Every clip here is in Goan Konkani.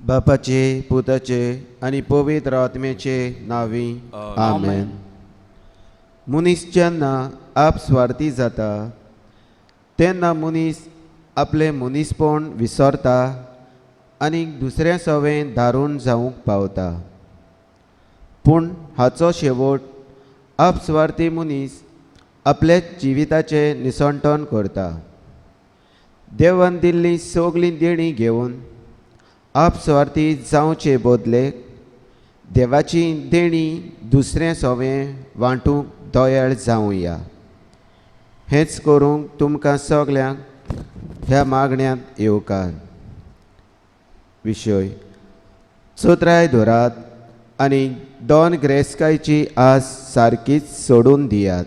बापाचे पुताचे आनी पवित्र आत्म्याचे नांवी आमेन. मनीस जेन्ना आपस्वार्थी जाता तेन्ना मनीस आपलें मनीसपण विसरता आनी दुसऱ्या सवें दारून जावंक पावता. पूण हाचो शेवट आपस्वार्थी मनीस आपल्याच जिविताचें निसंटन करता. देवान दिल्ली सगळीं देणीं घेवन आपस्वार्थी जावचे बदले देवाची देणी दुसऱ्या सवें वांटूंक दयाळ जावया. हेंच करूंक तुमकां सगल्यांक ह्या मागण्यांत येवकार. विशय चोत्राय धरात आनी दोन ग्रेस्कायची आस सारकीच सोडून दियात.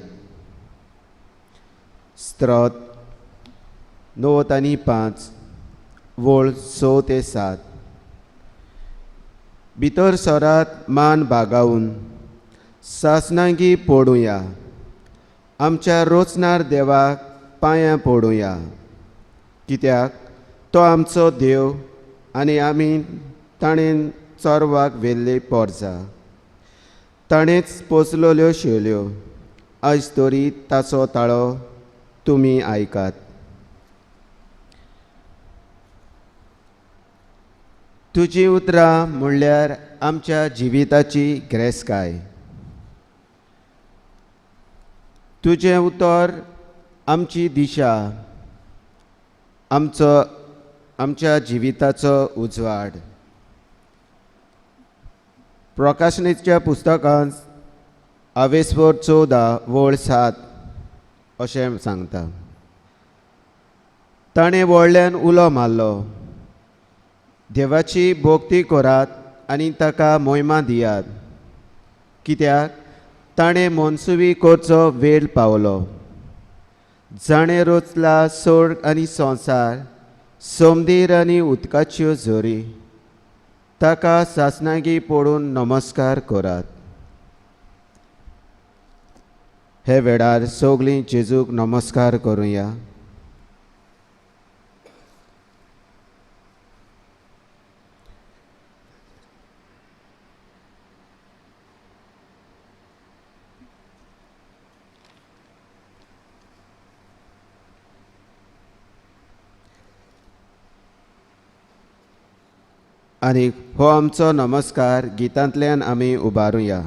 स्त्रोत 9 आनी 5 वळ 6 ते 7. भितर सरात मान बागावन सासनांगी पडुया, आमच्या रोचणार देवाक पांयां पडुया, कित्याक तो आमचो देव आनी आमी ताणें चोरवाक व्हेल्ली पोरसां ताणेंच पोसलेल्यो शेल्यो. आयज तरी ताचो ताळो तुमी आयकात. तुजीं उतरां म्हणल्यार आमच्या जिविताची ग्रेसकाय. तुजें उतर आमची दिशा, आमचो आमच्या जिविताचो उजवाड. प्रकाशनेच्या पुस्तकांत आवेस्वर 14 वळ 7 अशें सांगता. ताणें व्हडल्यान उलो मारलो, देवाची भक्ती करात आनी ताका मोहिमा दियात, कित्याक ताणें मनसुवी करचो वेळ पावलो. जाणें रचला सोर्ग आनी संवसार, सोमदीर आनी उदकाच्यो झरी, ताका सासनागी पडून नमस्कार करात. हे वेळार सगळीं जेजूक नमस्कार करुया. आनी हो आमचो नमस्कार गितांतल्यान आमी उबारुया.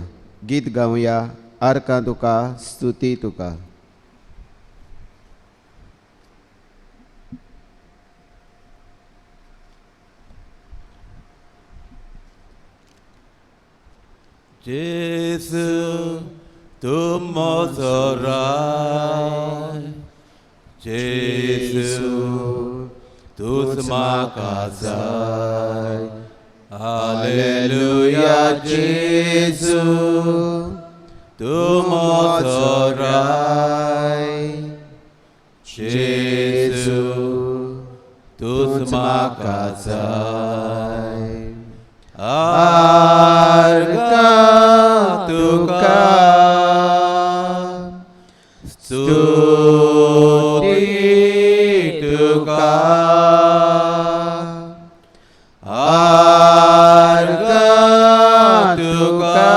गीत गावया, आर्कां तुका स्तुती तुका. जेजू तूं म्हजो राय, जेजू तूंच म्हाका जाय. हालेलुया जेजू तूं म्हजो राय, जेजू तूंच म्हाका जाय. आर्गां तुका स्तुती तुका, आर्गां तुका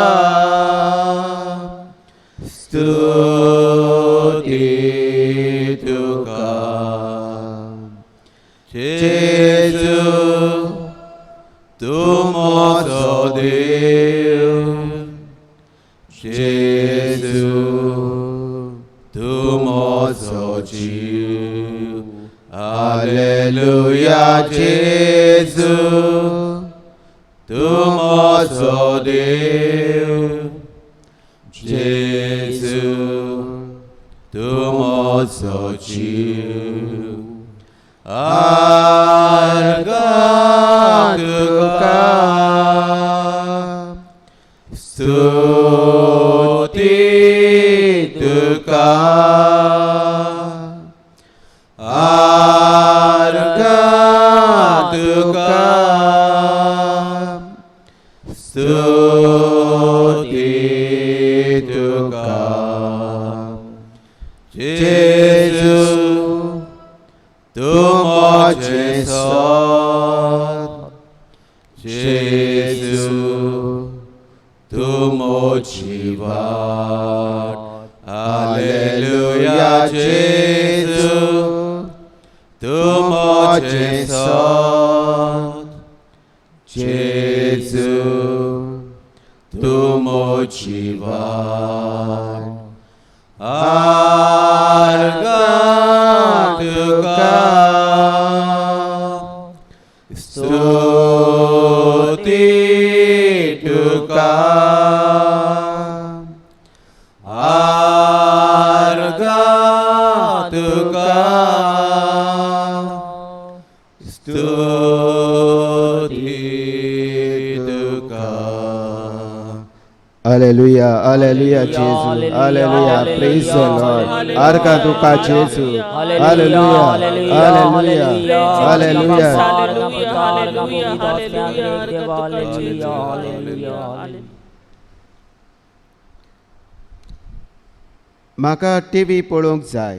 स्तुती तुका. जेजू तूं म्हजो देव, जेजू तूं म्हजो जीव. हालेलुया जेजू तूं म्हजो देव, जेजू तूं म्हजो जीव. आर्गां तुका स्तुती तुका, आर्गां तुका स्तुती तुका. जेजू तूं म्हजें सत, जेजू तूं म्हजें सत जेजू तूं म्हजी वाट आर्गां तुका स्तुती तुका आर्गां तुका स्तुती तुका. Hallelujah, hallelujah, Jesu, hallelujah, praise the Lord. आर्गां तुका जेजू, hallelujah, hallelujah, hallelujah. Hallelujah, hallelujah, hallelujah. म्हाका टीव्ही पळोवंक जाय.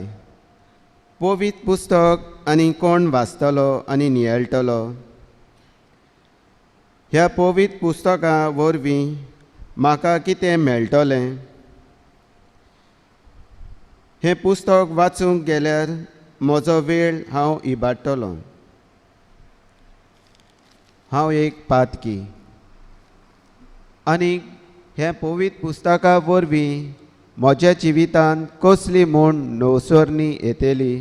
पवित्र पुस्तक आनी कोण वाचतलो आनी नियाळटलो? ह्या पवित्र पुस्तकां वरवीं म्हाका कितें मेळटलें? हें पुस्तक वाचूंक गेल्यार म्हजो वेळ हांव इबाडटलो. हांव एक पातकी आनी हें पवित्र पुस्तका वरवीं म्हज्या जिवितांत कसली म्हूण नवसरणी येतली?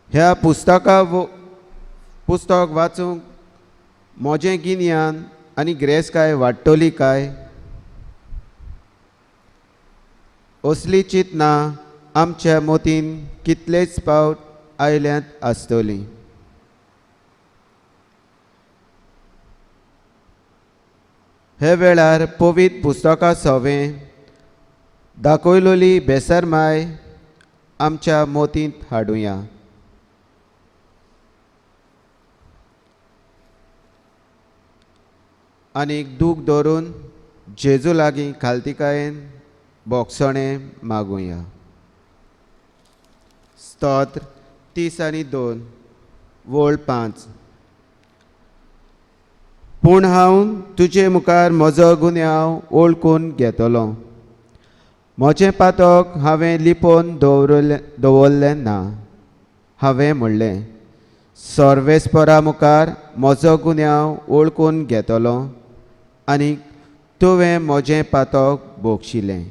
ह्या पुस्तका पुस्तक वाचूंक म्हजें गिन्यान आनी गिरेस्तकाय वाडटली काय? असली चिंतनां आमच्या मतीन कितलेच फावट आयल्यांत आसतलीं. हे वेळार पवित्र पुस्तकां सवें दाखयलोली बेसरमाय आमच्या मतींत हाडुया. आनीक दूख धरून जेजू लागीं खालतिकायेन बोगसणें मागुया. स्तोत्र 32 वळ 5. पूण हांव तुजे मुखार म्हजो गुन्यांव वळखून घेतलो. म्हजें पातक हांवें लिपोवन दवरलें ना. हांवें म्हणलें, सर्वेस्परा मुखार म्हजो गुन्यांव वळखून घेतलो आनी तुवें म्हजें पातक भोगशिलें.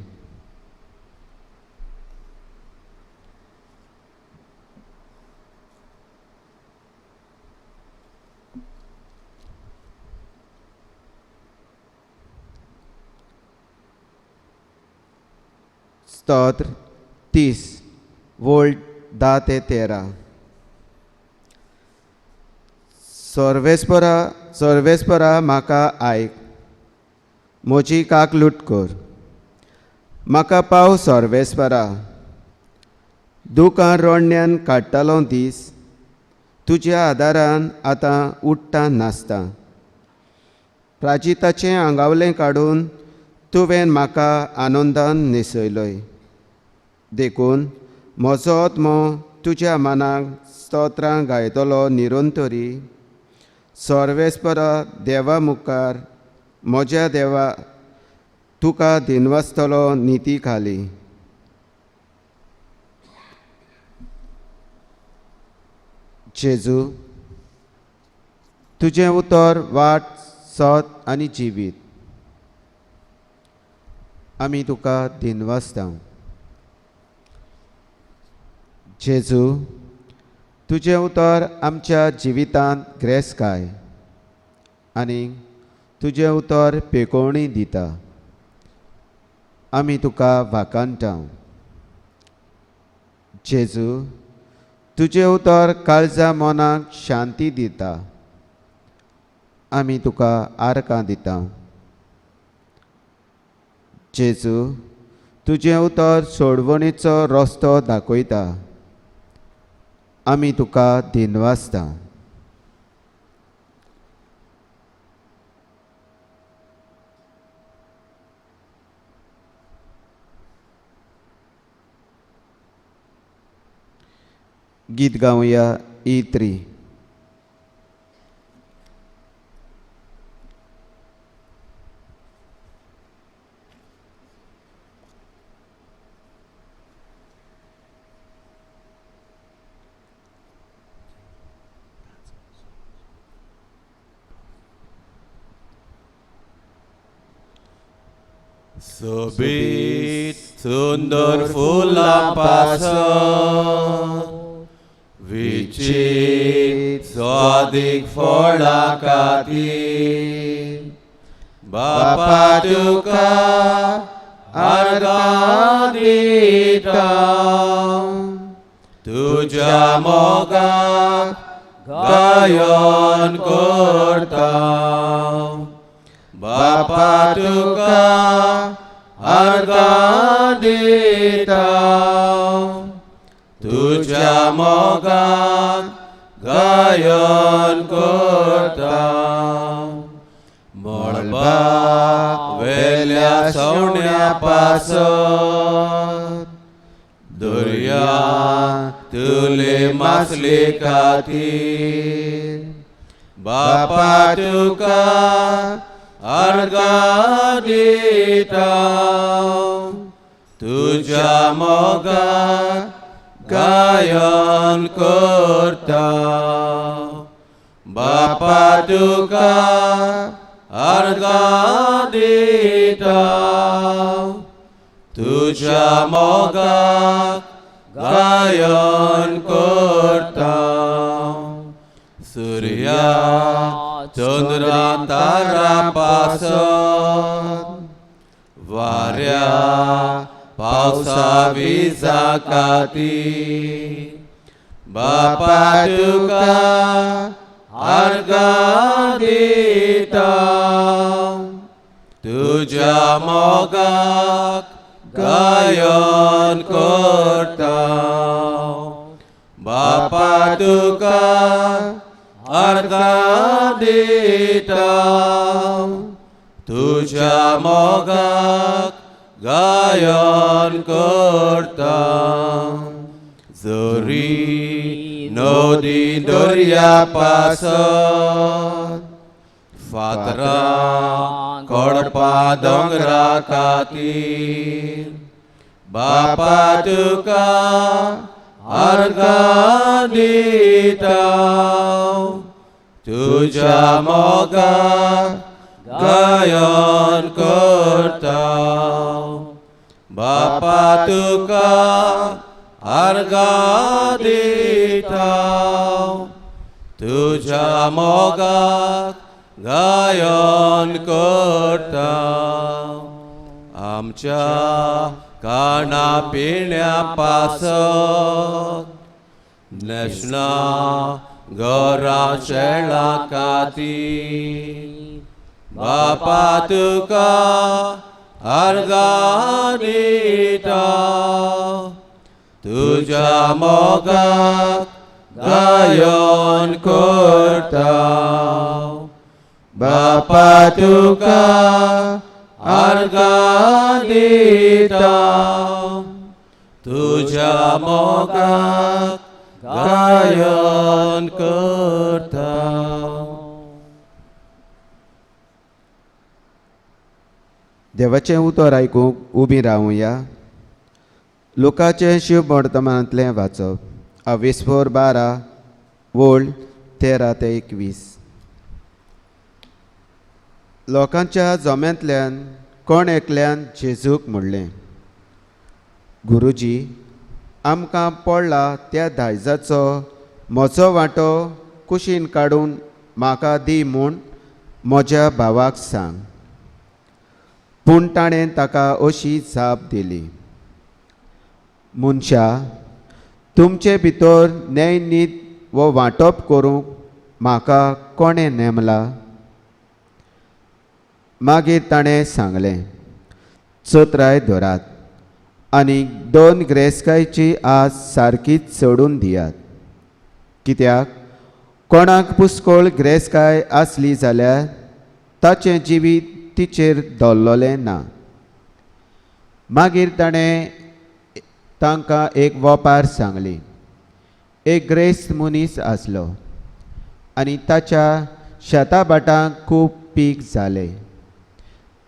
स्तोत्र 30 वळ 10 ते 13. सर्वेस्परा, सर्वेस्परा म्हाका आयक, म्हजी काकलूट कर. म्हाका पाव सर्वेस्परा. दुकां रडण्यान काडटालो दीस, तुज्या आदारान आतां उठ्ठा नासता. प्राजिताचें आंगावलें काडून तुवें म्हाका आनंदान न्हेसयलोय. देखून म्हजो आत्मो तुज्या मनाक स्तोत्रां गायतलो निरंतरी. सर्वेस्परा देवा मुखार म्हज्या देवा तुका दिनवासतलो निती खाली. जेजू, तुजें उतर वाट, सत आनी जिवीत. आमी तुका दिनवासता. जेजू, तुजें उतर आमच्या जिवितांत ग्रेसकाय आनी तुजें उतर पेकोवणी दिता. आमी तुका वाखाणटा. जेजू, तुजें उतर काळजा मनाक शांती दिता. आमी तुका आर्कां दिता. जेजू, तुजें उतर सोडवणेचो रस्तो दाखयता. आमी तुका दिनवासता. गीत गावया E3. सोबीत सुंदर फुलां पासत विचित स्वादीक फळां खातीर बापा तुका आर्गां दिता तुज्या मोगाक गायन करता बापा तुका आर्गां दिता तुज्या मोगाक गायन करता मळबा वेल्या सवण्या पासत दर्या तुले मासले खातीर बापा तुका आर्गां दिता तुज्या मोगाक गायन करता बापा तुका आर्गां दिता तुज्या मोगाक गायन करता सुर्या चंद्रा तारा पासत वाऱ्या पावसा विजा खातीर बापा तुका आर्गां दिता तुज्या मोगाक गायन करता बापा तुका आर्गां दिता तुज्या मोगाक गायन करता जरी नदी दर्या पासत फातरां कडपा दोंगरा खातीर बापा तुका आर्गां दिता तुज्या मोगाक गायन करता बापा तुका आर्गां दिता तुज्या मोगाक गायन करता आमच्या खाणा पिण्या पासत न्हेसणा घरा शेळा खातीर बापा तुका आर्गां दिता तुज्या मोगाक गायन करता बापा तुका आर्गां दिता तुज्या मोगाक गायन करता. देवाचें उतर आयकूंक उबी रावुया. लोकाचें शिववर्तमानांतलें वाचप अविस्फोर 12 वोळ 13 ते 21. लोकांच्या जम्यांतल्यान कोण एकल्यान जेजूक म्हणलें, गुरुजी, आमकां पडला त्या दायजाचो म्हजो वांटो कुशीन काडून म्हाका दी म्हूण म्हज्या भावाक सांग. पूण ताणें ताका अशी जाप दिली, मनशा, तुमचे भितर न्यायनीत वो वांटप करूंक म्हाका कोणें नेमला? मागीर ताणें सांगलें, चत्राय धरात आनी 2 ग्रेसकायची आस सारकीच सोडून दियात. कित्याक कोणाक पुस्कोळ ग्रेसकाय आसली जाल्यार ताचें जिवीत तिचेर दवरलें ना. मागीर ताणें तांकां एक वोपार सांगली. एक ग्रेस्त मनीस आसलो आनी ताच्या शेताभाटांक खूब पीक जालें.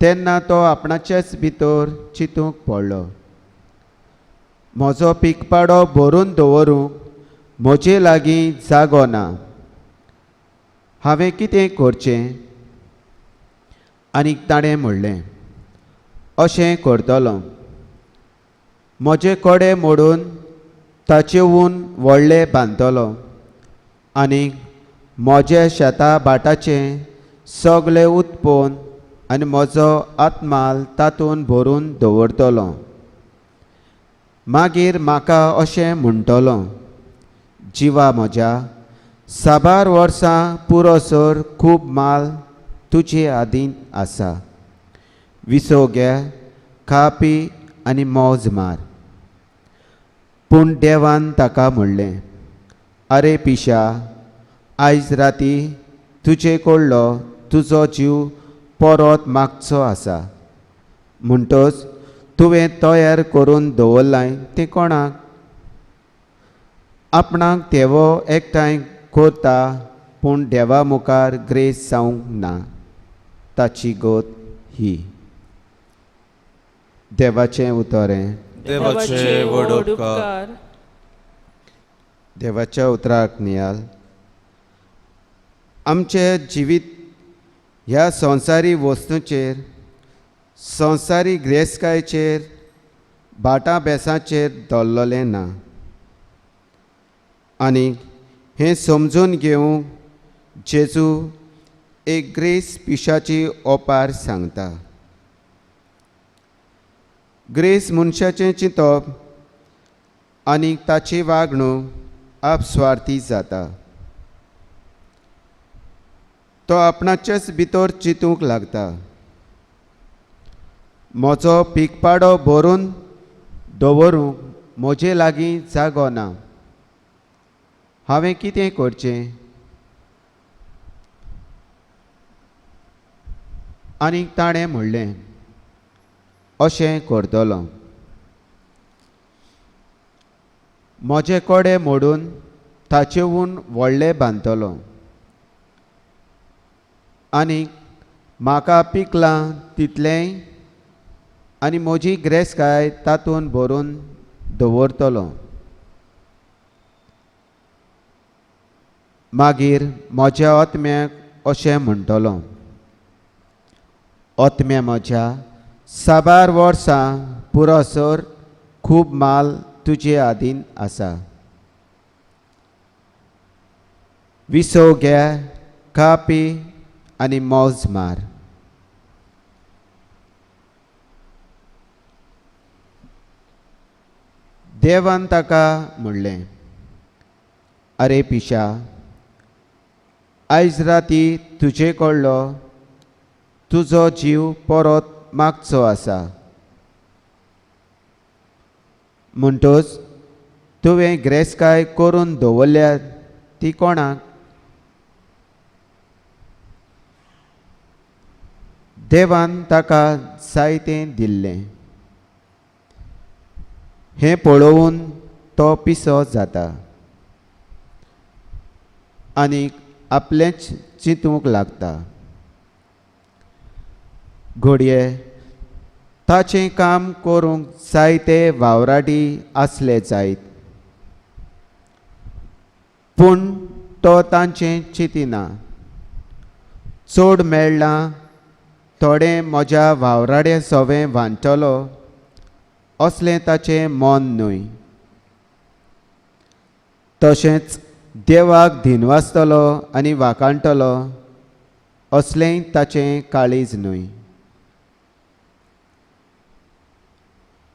तेन्ना तो आपणाचेच भितर चिंतूंक पडलो, म्हजो पीकपाडो भरून दवरूंक म्हजे लागीं जागो ना, हांवें कितें करचें? आनी ताणें म्हणलें, अशें करतलो, म्हजे कडे मोडून ताचेवून व्हडलें बांदतलो आनी म्हज्या शेता भाटाचें सगळें उत्पन्न आनी म्हजो आत्माल तातूंत भरून दवरतलो. मागीर म्हाका अशें म्हणटलो, जिवा म्हज्या, साबार वर्सां पुरोसर खूब माल तुजे आदीं आसा, विसो घे, खा पी आनी मौज मार. पूण देवान ताका म्हणलें, आरे पिशा, आयज राती तुजे कडलो तुजो जीव परत मागचो आसा, म्हणटच तुवें तयार करून दवरलाय तें कोणाक? आपणाक तेवो एकठांय करता पूण देवा मुखार ग्रेस जावंक ना, ताची गत ही. देवाचें उतर हें. देवाचे व्हड उपकार. देवाच्या उतराक नियाल. आमचें जिवीत ह्या संवसारी वस्तूचेर, संवसारी ग्रेसकायचेर, भाटां बेसाचेर दवरलें ना आनी हें समजून घेवंक जेजू एक ग्रेस पिशाची ओपार सांगता. ग्रेस मनशाचें चिंतप आनी ताची वागणूक आपस्वार्थी जाता. तो आपणाचेच भितर चिंतूंक लागता. म्हजो पीकपाडो भरून दवरूंक म्हजे लागीं जागो ना, हांवें कितें करचें? आनी ताणें म्हणलें, अशें करतलो, म्हजे कडे मोडून ताचेवून व्हडलें बांदतलो आनी म्हाका पिकलां तितलेंय आनी म्हजी ग्रेसकाय तातूंत भरून दवरतलो. मागीर म्हज्या आत्म्याक अशें म्हणटलो, आत्म्या म्हज्या, साबार वर्सां पुरोसर खूब माल तुजे आदीन आसा, विसव घे, खा पी आनी मौज मार. देवान ताका म्हणलें, आरे पिशा, आयज राती तुजे कडलो तुजो जीव परत मागचो आसा, म्हणटच तुवें ग्रेसकाय करून दवरल्या ती कोणाक? देवान ताका जायतें दिल्लें. हें पळोवन तो पिसो जाता आनी आपलेंच चिंतूंक लागता. घडये ताचें काम करूंक जायते वावराडी आसले जायत, पूण तो तांचें चिंतिना. चड मेळ्ळां थोडें म्हज्या वावराडे सवें वांटलो असलें ताचें मन न्हय. तशेंच देवाक दिनवासतलो आनी वाखाणटलो असलेंय ताचें काळीज न्हय.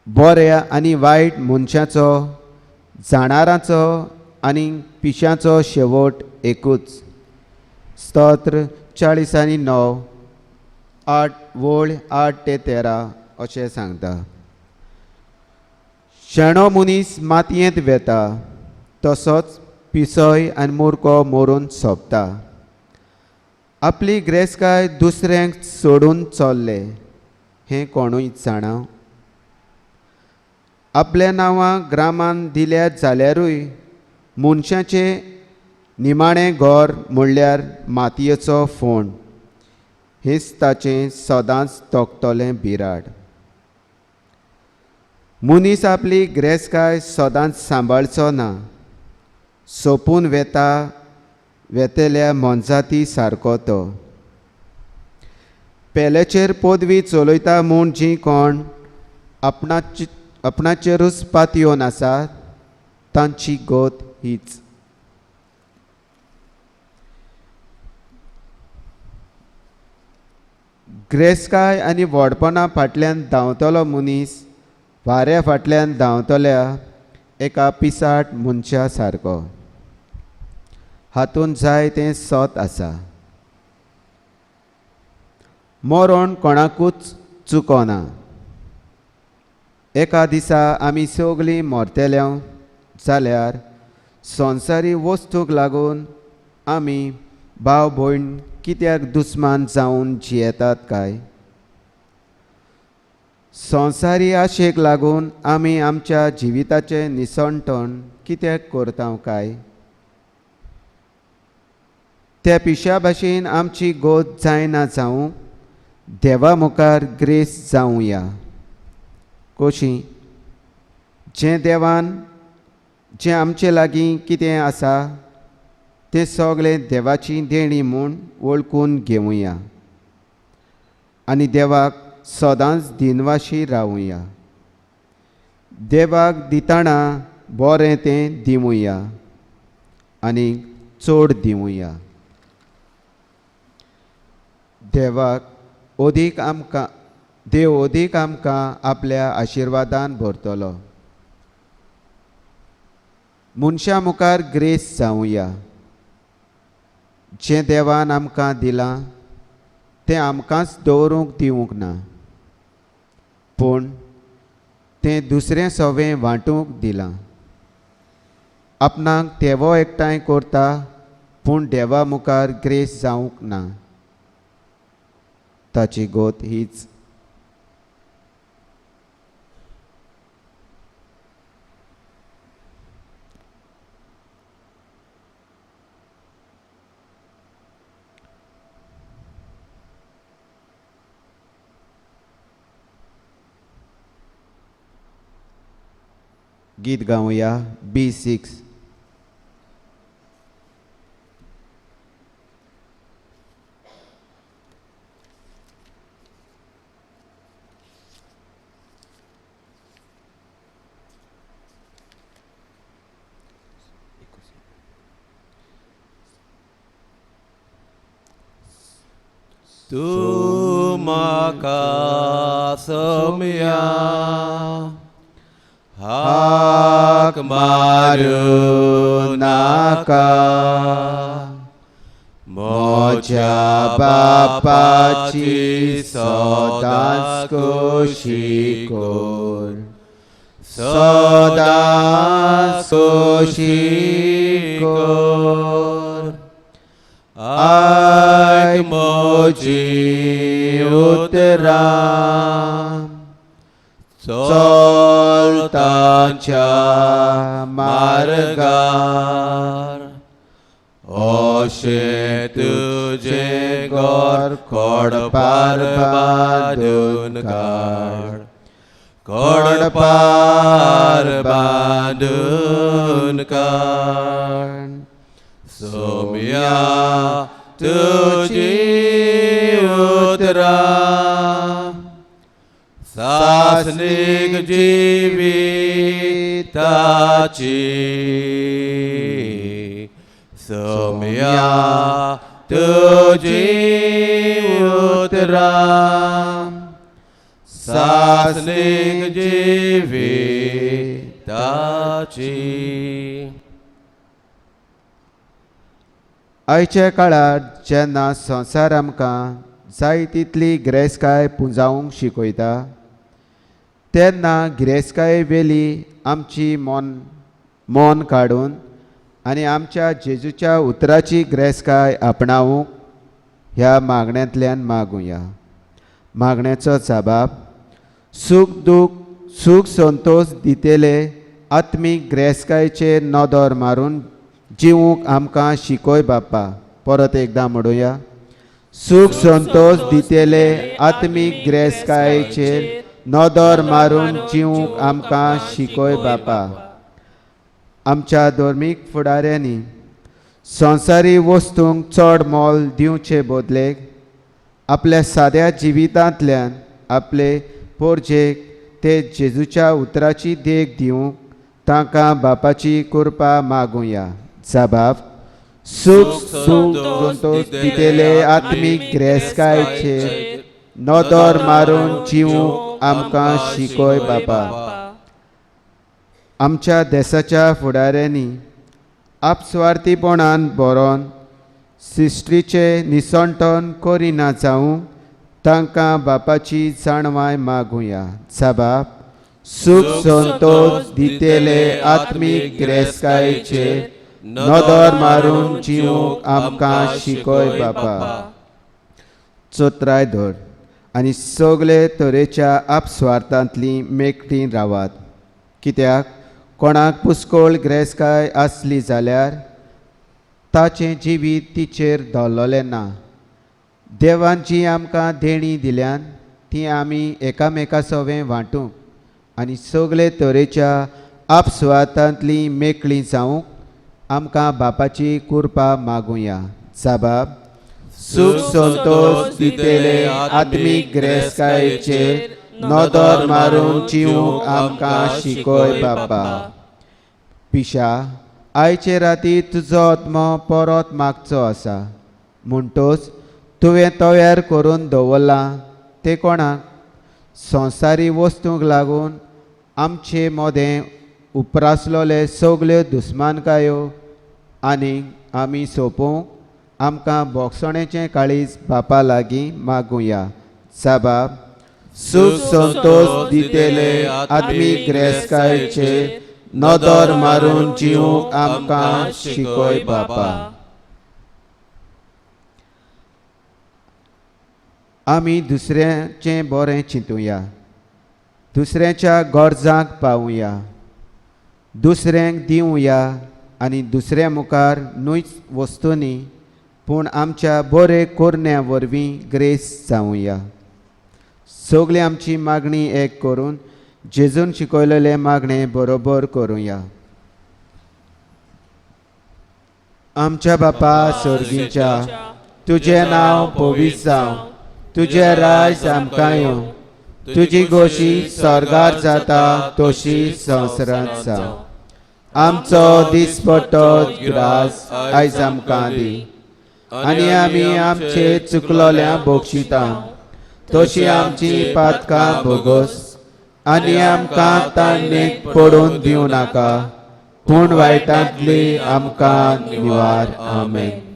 बऱ्या आनी वायट मनशाचो, जाणारांचो आनी पिशांचो शेवट एकूच. स्तोत्र 40:9 8 वळ 8 ते 13 अशें सांगता. शेणो मनीस मातयेंत वेता तसोच पिसोय आनी मुरको मरून सोंपता. आपली ग्रेसकाय दुसऱ्यांक सोडून चल्ले हें कोणूय जाणा. आपल्या नांवां ग्रामान दिल्या जाल्यारूय मनशाचें निमाणें घर म्हणल्यार मातयेचो फोंड, हेंच ताचें सदांच तोखतलें बिराड. मनीस आपली ग्रेसकाय सदांच सांबाळचो ना, सोंपून वेता वेतल्या मोनजाती सारको तो. पेल्याचेर पदवी चलयता म्हूण जीं कोण आपणाचेरूच पातयेवन आसा तांची गत हीच. ग्रेसकाय आनी व्हडपणा फाटल्यान धांवतलो मनीस वाऱ्या फाटल्यान धांवतल्या एका पिसाट मनशा सारको. हातूंत जाय तें सत आसा. मरण कोणाकूच चुकोना. एका दिसा आमी सगलीं मरतले जाल्यार संवसारी वस्तूक लागून आमी भाव भयण कित्याक दुस्मान जावन जियेतात काय? संवसारी आशेक लागून आमी आमच्या जिविताचें निसणटण कित्याक करता काय? त्या पिश्या भाशेन आमची गोत जायना जावंक देवा मुखार ग्रेस जावया. कशी जें देवान जें आमचे लागीं कितें आसा तें सगळें देवाची देणी म्हूण वळखून घेवया आनी देवाक सदांच दिनवाशी रावया. देवाक दितना बरें तें दिवया आनी चड दिवया. देवाक अदीक आमकां देव अदीक आमकां आपल्या आशिर्वादान भरतलो. मनशां मुखार ग्रेस जावया. जें देवान आमकां दिलां तें आमकांच दवरूंक दिवंक ना, पूण तें दुसरें सवें वांटूंक दिलां. आपणाक तेवो एकठांय करता पूण देवा मुखार ग्रेस जावंक ना. ताची गोत हीच. गीत गावया B6. तूं म्हाका सोम्या हाक मारूं नाका, म्हज्या बापाची सदांच खोशी कर, सदांच खोशी कर. आयक म्हजी उतरां, चल तांच्या मार्गार, अशें तुजें घर खडपार बांदून काड, खडपार बांदून काड. सोम्या तुजी उतरां सासनीक जिविताची, सोम्या तुजी उतरां सासनीक जिविताची. आयच्या काळार जेन्ना संवसार आमकां जाय तितली गिरेस्तकाय पुंजावंक शिकयता तेन्ना गिरेस्तकाये वेली आमची मन काडून आनी आमच्या जेजूच्या उतराची गिरेस्तकाय आपणावंक ह्या मागण्यांतल्यान मागुया. मागण्याचो जबाब सूख दूख सूख संतोश दितले आत्मीक गिरेस्तकायेचेर नदर मारून जिवूंक आमकां शिकय बाप्पा. परत एकदां म्हणुया. सूख संतोश दितले आत्मीक गिरेस्तकायेचेर नदर मारून जिवूंक आमकां शिकय बापा. आमच्या धर्मीक फुडाऱ्यांनी संवसारी वस्तूंक चड मोल दिवचे बदलेक आपल्या साद्या जिवितांतल्यान आपले पोरजेक ते जेजूच्या उतराची देख दिवंक तांकां बापाची कृपा मागुया. जाबाब सुख संतोष दितले आत्मीक ग्रेसकायचेर नदर मारून जिवूंक आमकां शिकय बापा. आमच्या देसाच्या फुडाऱ्यांनी आपस्वार्थीपणान बरोवन सिश्टीचें निसंटन करिना जावं तांकां बापाची जाणवाय मागुया. जाबाब सुख संतोष दितले आत्मीक गिरेस्तकायेचेर नदर मारून जिवूंक आमकां शिकय बापा. चोत्राय धर आनी सगळे तरेच्या आपस्वार्थांतली मेकळीं रावात, कित्याक कोणाक पुस्कोळ गिरेस्तकाय आसली जाल्यार ताचें जिवीत तिचेर धरलेलें ना. देवान जी आमकां देणी दिल्यान ती आमी एकामेका सवें वांटूंक आनी सगळे तरेच्या आपस्वार्थांतली मेकळीं जावंक आमकां बापाची कृपा मागुया. साबाब सुख संतोष दितले आत्मीक गिरेस्तकायेचेर नदर मारून जिवूंक आमकां शिकय बापा. पिशा, आयचे राती तुजो आत्मो परत मागचो आसा, म्हणटोच तुवें तयार करून दवरलां तें कोणाक? संवसारी वस्तूंक लागून आमचे मदें उप्रासलोले सगल्यो दुस्मानकायो आनी आमी सोंपोवंक आमकां भोगसणेचें काळीज बापा लागीं मागुया. साबाब सुख संतोष दितले आत्मीक गिरेस्तकायेचेर नदर मारून जिवूंक आमकां शिकय बापा. आमी दुसऱ्याचें बरें चिंतुया, दुसऱ्याच्या गरजांक पावुया, दुसऱ्यांक दिवया आनी दुसऱ्या मुखार न्हूच वस्तूंनी पूण आमच्या बरे कोरण्या वरवीं ग्रेस जावया. सगळी आमची मागणी एक करून जेजून शिकयलेलें मागणें बरोबर करुया. आमच्या बापा सर्गीच्या, तुजें नांव पवित्र जावं, तुजें राज आमकां येवं, तुजी गोशी स्वर्गार जाता तशी संवसारांत जावं. आमचो दिसपट्टो ग्रास आयज आमकां दी आनी आमी आमचे चुकलोल्या बक्षिता तशी आमची पातकां भोगोस आनी आमकां ताणेक पडून दिवं नाका, पूण वायटांतली आमकां निवार. आमेन.